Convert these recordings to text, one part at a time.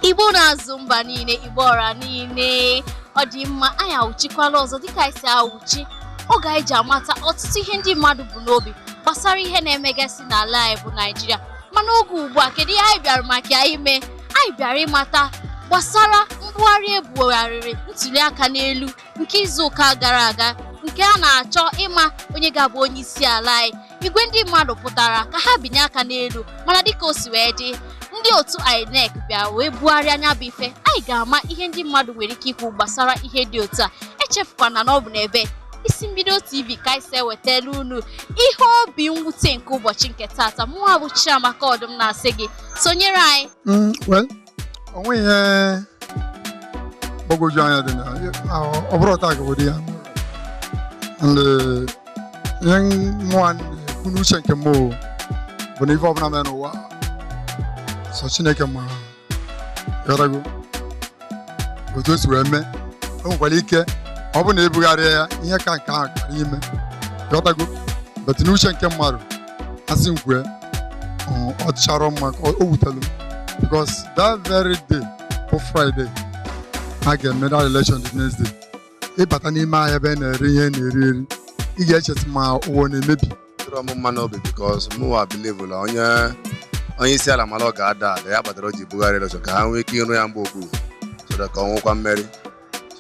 Igbo na-azụ mba niile, Igbo ọra niile, ọ dị mma. Anyị awụchikwala ọzọ dịka anyị si awụchi oge anyị ji amata ọtụtụ ihe ndị mmadụ bụ n'obi gbasara ihe na-emegasị n'ala anyị bụ Naijiria. Mana oge ugbu a, kedu ihe anyị bịara maka ya ime? Anyị bịara ịmata gbasara mbugharị ebugharịrị ntuliaka n'elu nke izu ụka gara aga, nke a na-achọ ịma onye ga-abụ onye isi ala anyị. Igwe ndị mmadụ pụtara ka ha binye aka n'elu, mana dịka o si wee dị, ndị otu INEC bịa wee bugharịa anya bụ ife. Anyị ga-ama ihe ndị mmadụ nwere ike ikwu gbasara ihe dị otu a. Echefukwana na ọ bụ n'ebe Isi Mbido TV ka anyị si ewetara unu ihe obi mwute nke ụbọchị nke tata. Mụnwa bụ Chiamaka Ọdụm na-asị gị sonyere anyị. Well, onwe ihe gbagwoju anya dị na ọ bụrụ taa ka obodo ya and ihe mmụọ na-ekwu n'uche nke mmụọ bụ na ife ọbụla mere n'ụwa, sọ Chineke ma. Ghọtago otu o si wee mee, o nwekwara ike ọ bụ na ebugharịa ya, ihe ka nke ahụ kara ime. Ghọtago? But n'uche nke mmadụ, asị m kwue, ọ dịchara mma ka o wutere m, because that very day bụ Friday a ga-eme that election. The next day, ịbata n'ime ahịa ebe a na-ere ihe na-eri eri, ị ga-echeta ma ụwa na-emebi. Dịrọ m mma n'obi, because mụnwa believe na onye isi ala mara ọ ga-ada ada, ya kpatara o ji bugharị election ka ha nwee ike ịrụ ya mgbe okpuru, so that ka ọ nwekwa mmeri.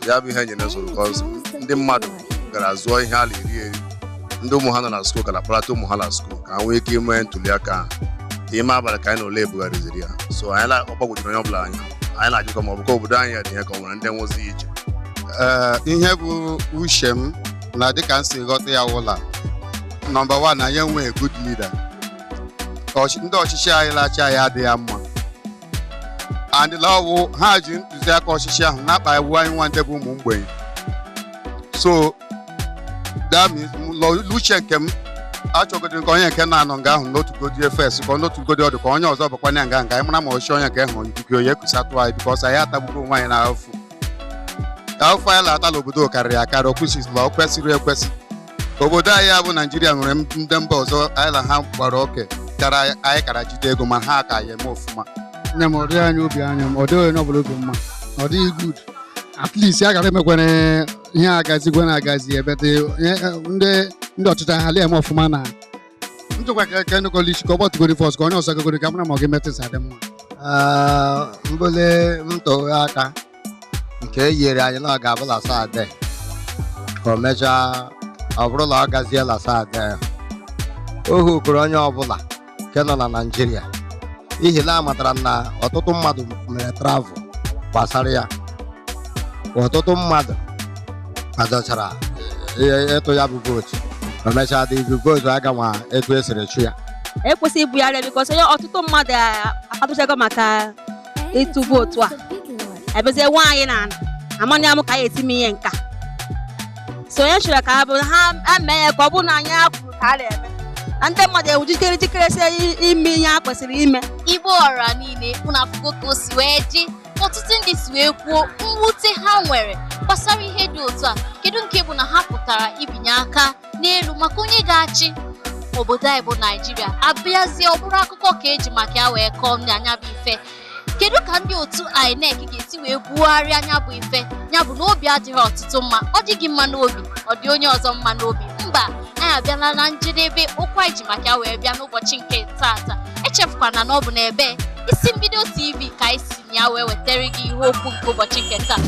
So ya bụ ihe nyere nsogbu, because ndị mmadụ gara zụọ ihe a na-eri eri, ndị ụmụ ha nọ na school gara kpọlata ụmụ ha na school ka ha nwee ike ime ntuli aka ahụ. Ime abalị ka anyị na ole ebugharịziri ya, so anyị ọ gbagwojuru onye ọbụla anya. Anyị na-ajụkwa ma ọ bụ ka obodo anyị dị ihe ka ọ nwere ndị nwụzi iche. Ee, ihe bụ uche m na dịka m si ghọta ya wụla, number one, anyị enweghị good leader. Ndị ọchịchị anyị lachi anyị adịghị mma, and ọwụ ha ji ntụziaka ọchịchị ahụ na-akpa iwu anyị nwa ndị bụ ụmụ mgbei. So that means l'uche nke m, achọgodiri ka onye nke na-anọ nga ahụ n'otu godi first, ka n'otu godi ọdụ, ka onye ọzọ bakwana ya nga anyị mara ma ọchị onye nke hụ ikuku onye ekusatụ anyị, because anyị atagbugo onwe anyị n'afụ afọ anyị na-ata n'obodo karịrị akarị. O kwesịrị, o kwesịrị ekwesị. Obodo anyị a bụ Naijiria nwere ndị mba ọzọ anyị na ha gbara oke kara anyị kara jide ego, ma ha ka ya eme ofụma. Nne m, ọ dịghị anya obi anya m, ọ dịghị onye ọbụla obi mma, ọ dịghị good. At least ya gara emekwere ihe agazigwe na agazi ebe dị ndị ọchịchị ha eme ọfụma na ntụkwa ka eke isi ka ọ gbatugoro first, ka onye ọzọ gagoro, ka mara ma ọ ga-emetụ adị mma. Ee, mbuli ntụghi aka nke e nyere anyị na ọ ga-abụ la Saturday, ka o mechaa ọ bụrụ na ọ gazie la Saturday, o hukuru onye ọbụla nke nọ na Naịjirịa, ihi na amatara m na ọtụtụ mmadụ mere travel gbasara ya. Ọtụtụ mmadụ kwadochara ịtụ ya bụ vootu, o mechaa dị ibu vootu aganwa etu esiri chụ ya. Ekwesịghị ibugharị, because onye ọtụtụ mmadụ akwadochago maka ịtụ vootu a, ebezie nwaanyị na amanya m ka anyị esi m ihe nka. So onye chọrọ ka ha bụ ha eme ya, ka ọ bụrụ na anyị kwuru ka a na-eme na ndị mmadụ ewu jikere jikere sie ime ihe a kwesịrị ime. Igbo ọra niile, unu afụgo ka o si wee dị, ọtụtụ ndị si wee kwuo mwute ha nwere gbasara ihe dị otu a. Kedu nke bụ na ha pụtara ibinye aka n'elu maka onye ga-achị obodo anyị bụ Naijiria, abịazie ọ bụrụ akụkọ ka eji maka ya wee kọọ anya bụ ife? Kedu ka ndị otu INEC ga-esi wee bugharịa anya bụ ife? Ya bụ na obi adịghị ọtụtụ mma. Ọ dịghị mma n'obi, ọ dị onye ọzọ mma n'obi? Mba. Anyị abịala na njedebe okwu anyị ji maka ya wee bịa n'ụbọchị nke tata. Echefukwana na ọ bụ n'ebe Isi Mbido TV ka anyị si na ya wee wetara gị ihe okwu nke ụbọchị nke taa.